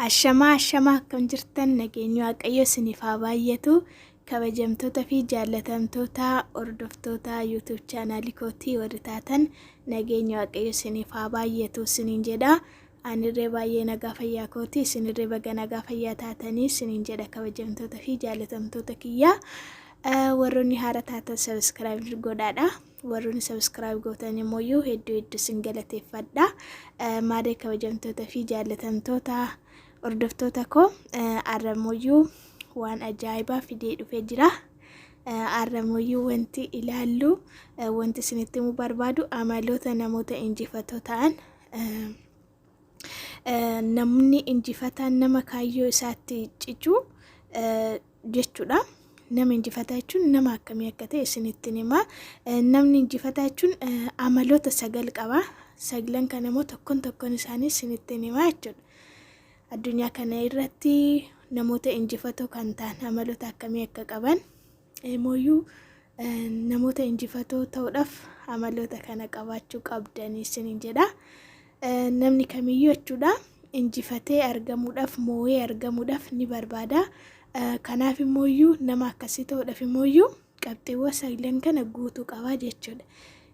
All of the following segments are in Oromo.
Ashamaa ashamaa akkam jirtan nageenyi waaqayyo isiniif haa baay'atu kabajamtoota fi jaallatamtoota hordoftoota YouTube chaanaalii kootii warri taatan nageenyi waaqayyo isiniif haa baay'atu isiniin jedha. Anirree baay'ee nagaa fayyaa kooti isinirree baga nagaa fayyaa taatanii isiniin jedha kabajamtoota fi jaallatamtoota kiyyaa. Warroonni haara taatan subscribe godhaadha. Warroonni subscribe gootan immoo hedduu hedduu isin galateeffadha. Maadee kabajamtoota fi jaallatamtoota hordoftoota koo arramoyyuu waan ajaa'ibaa fidee dhufee jira. Arramoyyuu wanti ilaallu wanti isinitti himuu barbaadu amaloota namoota injifatoo ta'an namni injifataan nama kaayyoo isaatti cichu jechuudha. Nama injifataa jechuun nama akkamii akka ta'e isinittiin hima. Namni injifataa jechuun amaloota 9 qaba. Saglan kana immoo tokkoon tokkoon isaanii isinittiin hima jechuudha. Addunyaa kana irratti namoota injifatoo kan ta'an amaloota akkamii akka qaban mooyyuu namoota injifatoo ta'uudhaaf amaloota kana qabaachuu qabdanii isiniin jedha. Namni kamiyyuu jechuudha injifatee argamuudhaaf moo'ee argamuudhaaf ni barbaada. Kanaaf immooyyuu nama akkasii ta'uudhaaf immooyyuu qabxiiwwan saglan kana guutuu qaba jechuudha.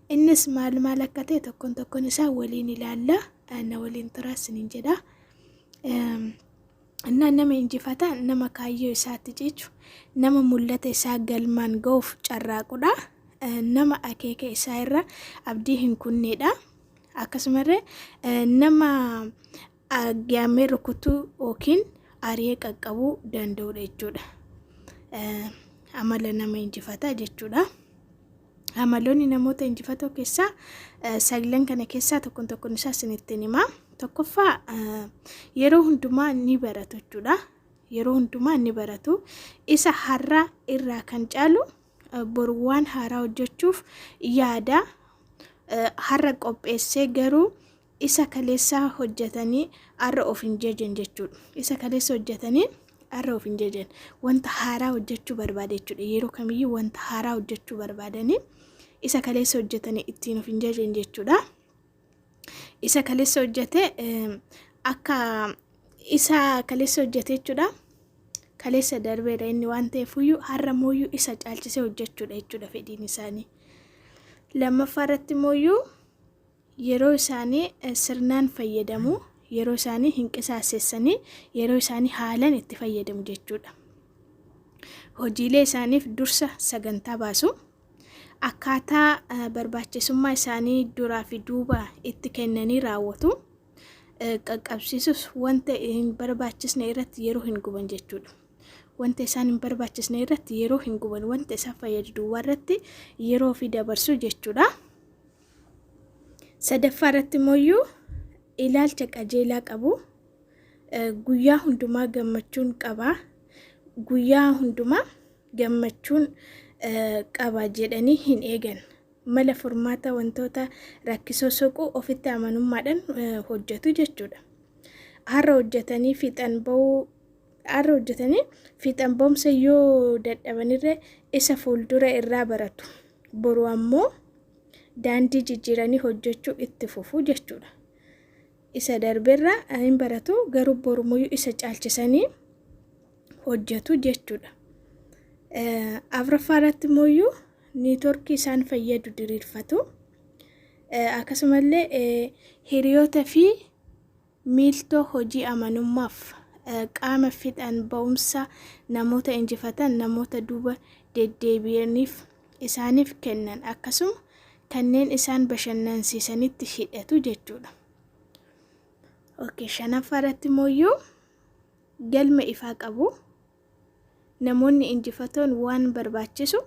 Innis maal maal akka ta'e tokkoon tokkoon isaa waliin ilaalla. Na waliin turaa isiniin jedha. Innaa nama injifataa nama kaayyoo isaatti cichu, nama mul'ata isaa galmaan ga'uuf carraaqudha. Nama akeeka isaa irra abdii hin kunneedha. Akkasumallee nama aggaamee rukutuu yookiin ari'ee qaqqabuu danda'udha jechuudha. Amala nama injifataa jechuudha. Amaloonni namoota injifatoo keessaa saglan kana keessaa tokkoon tokkoon isaa isinittiin hima. Tokkoffaa yeroo hundumaa ni baratu jechuudha. Yeroo hundumaa ni baratu. Isa har'a irraa kan caalu boru waan haaraa hojjechuuf yaada. Har'a qopheessee garuu isa kaleessaa hojjetanii har'a of hin jajan jechuudha. Isa kaleessa hojjetanii har'a of hin jajan. Wanta haaraa hojjechuu barbaada jechuudha. Yeroo kamiyyuu wanta haaraa hojjechuu barbaadanii isa kaleessa hojjetanii ittiin of hin jajan jechuudha. Isa kaleessa hojjete akka isa kaleessa hojjete jechuudha. Kaleessa darbeera inni waan ta'eefuyyuu har'a mooyyuu isa caalchisee hojjechuudha jechuudha fedhiin isaanii. Lammaffaa irratti mooyyuu yeroo isaanii sirnaan fayyadamu, yeroo isaanii hin qisaasessanii, yeroo isaanii haalan itti fayyadamu jechuudha. Hojiilee isaaniif dursa sagantaa baasu. Akkaataa barbaachisummaa isaanii duraa fi duuba itti kennanii raawwatu. Qaqqabsiisus wanta hin barbaachisne irratti yeroo hin guban jechuudha. Wanta isaan hin barbaachisne irratti yeroo hin guban, wanta isaan fayyadu duwwaa irratti yeroo ofii dabarsu jechuudha. Sadaffaa irratti immoo ilaalcha qajeelaa qabu. Guyyaa hundumaa gammachuun qaba. Guyyaa hundumaa gammachuun qaba jedhanii hin eegan. Mala furmaata wantoota rakkisoo soquu ofitti amanummaadhaan hojjetu jechuudha. Har'a hojjetanii fiixan ba'uu har'a hojjetanii fiixan ba'umsa yoo dadhabanirree isa fuuldura irraa baratu. Boru ammoo daandii jijjiiranii hojjechuu itti fufu jechuudha. Isa darberraa hin baratu garuu borumuyyuu isa caalchisanii hojjetu jechuudha. Afuraffaa irratti immoo niitoorkii isaan fayyadu diriirfatu. Akkasumallee hiriyoota fi miiltoo hojii amanummaaf qaama fixan ba'umsa namoota injifatan namoota duuba deddeebi'aniif isaaniif kennan akkasuma kanneen isaan bashannansiisanitti hidhatu jechuudha. Okay, shanaffaa irratti immoo galma ifaa qabu. Namoonni injifatoon waan barbaachisu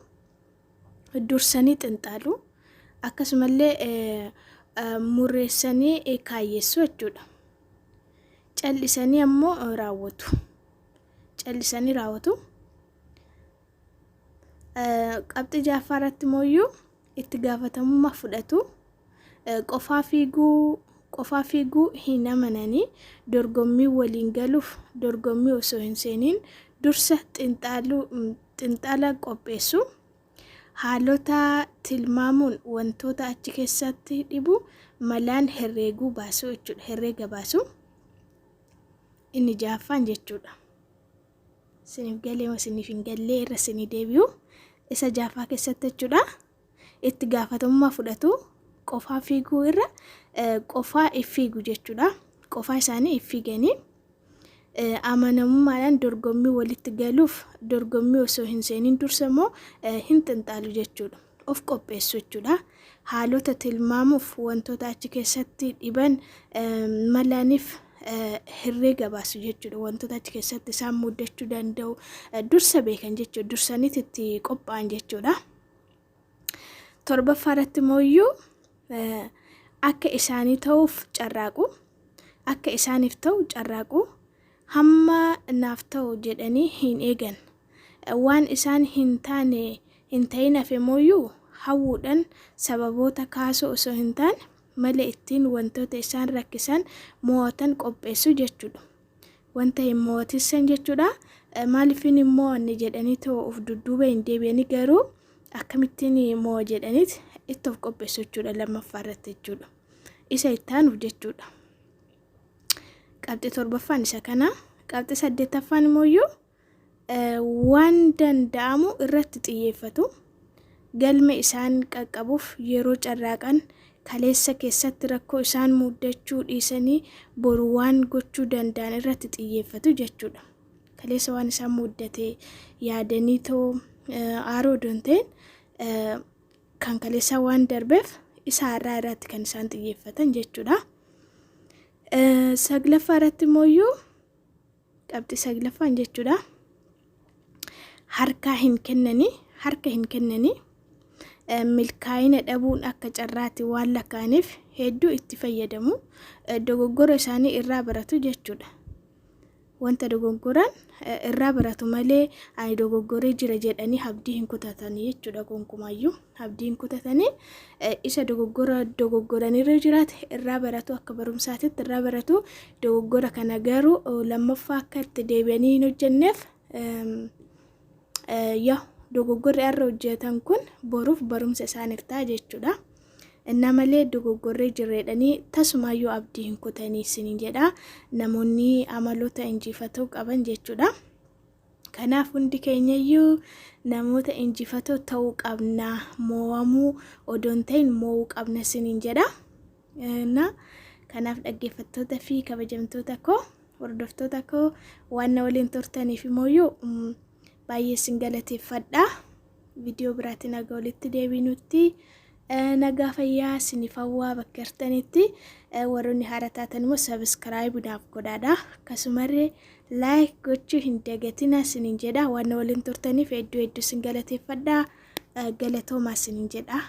dursanii xinxaalu. Akkasumallee murreessanii kaayyessu jechuudha. Callisanii ammoo raawwatu. Callisanii raawwatu. Qabxii ja'affaa irratti immoo itti gaafatamummaa fudhatu. Qofaa fiiguu qofaa fiiguu hin amananii dorgommii waliin galuuf dorgommii osoo hin seeniin dursa xinxala qopheessu. Haalota tilmaamuun wantoota achi keessatti dhibu malaan herreeguu baasu jechuudha. Herreega baasu. Inni ja'affaan jechuudha. Isiniif galee moo isiniif hin gallee irra isinii deebi'u. Isa ja'affaa keessatti jechuudha. Itti gaafatamummaa fudhatu qofaa fiiguu irra qofaa if fiigu jechuudha. Qofaa isaanii if fiiganii amanamummaadhaan dorgommii walitti galuuf dorgommii osoo hin seenin dursa immoo hin xinxaalu jechuudha. Of qopheessu jechuudha. Haalota tilmaamuuf wantoota achi keessatti dhiban malaniif herreega baasu jechuudha. Wantoota achi keessatti isaan muddachuu danda'u dursa beekan jechuudha. Dursaniit itti qophaa'an jechuudha. Torbaffaa irratti mooyyuu akka isaanii ta'uuf carraaqu. Akka isaaniif ta'u carraaqu. Hamma naaf ta'u jedhanii hin eegan. Waan isaan hin taane hin ta'in hafe mooyyuu hawwuudhan sababoota kaasuu osoo hin taane mala ittiin wantoota isaan rakkisan mo'atan qopheessu jechuudha. Wanta hin mo'atissan jechuudha. Maaliifin hin mo'anne jedhanii too of dudduuba hin deebi'anii garuu akkamittiin mo'a jedhaniit itti of qopheessu jechuudha lammaffaa irratti jechuudha. Isa itti aanuuf jechuudha. Qabxii torbaffaan isa kana. Qabxii saddeettaffaan immoo waan danda'amu irratti xiyyeeffatu. Galma isaan qaqqabuuf yeroo carraaqan kaleessa keessatti rakkoo isaan muddachuu dhiisanii boru waan gochuu danda'an irratti xiyyeeffatu jechuudha. Kaleessa waan isaan muddate yaadanii too aaroo odoo hin ta'in kan kaleessaa waan darbeef isa har'aa irratti kan isaan xiyyeeffatan jechuudha. Saglaffaa irratti immoo qabxii saglaffaan jechuudha. Harkaa hin kennanii, harka hin kennanii milkaa'ina dhabuun akka carraatti waan lakkaa'aniif hedduu itti fayyadamu. Dogoggora isaanii irraa baratu jechuudha. Wanta dogoggoran irraa baratu malee ani dogoggoree jira jedhanii abdii hin kutatanii jechuudha. Gonkumaayyuu abdii hin kutatanii isa dogoggora dogoggoraniirra jiraate irraa baratu akka barumsaatitti irraa baratu dogoggora kana garuu lammaffaa akka itti deebi'anii hin hojjenneef yaa dogoggorri har'a hojjetan kun boruuf barumsa isaaniif ta'a jechuudha. Inna malee dogoggorree jirreedhanii tasumaayyuu abdii hin kutanii isiniin jedha namoonni amaloota injifatoo qaban jechuudha. Kanaaf hundi keenyayyuu namoota injifatoo ta'uu qabna. Moo'amuu odoo hin ta'in moo'uu qabna isiniin jedha. Na kanaaf dhaggeeffattoota fi kabajamtoota koo hordoftoota koo waan na waliin turtaniif immoo baay'ee isin galateeffadha. Viidiyoo biraatiin haga walitti deebinutti nagaa fayyaa isiniif hawwaa bakka jirtanitti warroonni haara taatan immoo subscribe naaf godhaadha. Akkasumallee like gochuu hin dagatina isiniin jedha. Waan na waliin turtaniif hedduu hedduu isin galateeffadha. Galatoomaa isiniin jedha.